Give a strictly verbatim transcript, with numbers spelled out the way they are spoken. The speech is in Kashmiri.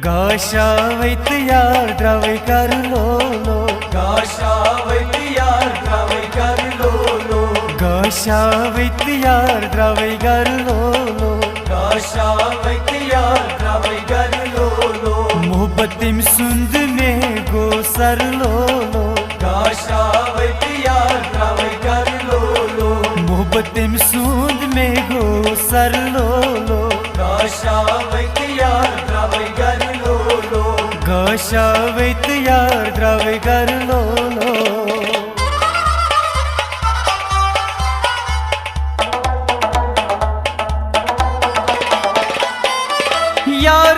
گاشاوے تہٕ یار درٛاوے گرٕ لولو۔ گاشاوے تہٕ یار درٛاوے گرٕ لولو۔ گاشاوے تہٕ یار درٛاوے گرٕ لولو۔ گاشاوے تہٕ یار درٛاوے گرٕ لولو۔ محبت تٔمۍ سُنٛد مےٚ گوٚو سر لولو۔ گاشاوے تہٕ یار درٛاوے گرٕ لولو۔ محبت تٔمۍ سُنٛد مےٚ گوٚو سر لولو۔ گاشاوے تہٕ یار درٛاوے گرٕ لولو۔ گاشاوے تہٕ یار درٛاوے گرٕ لولو۔ یار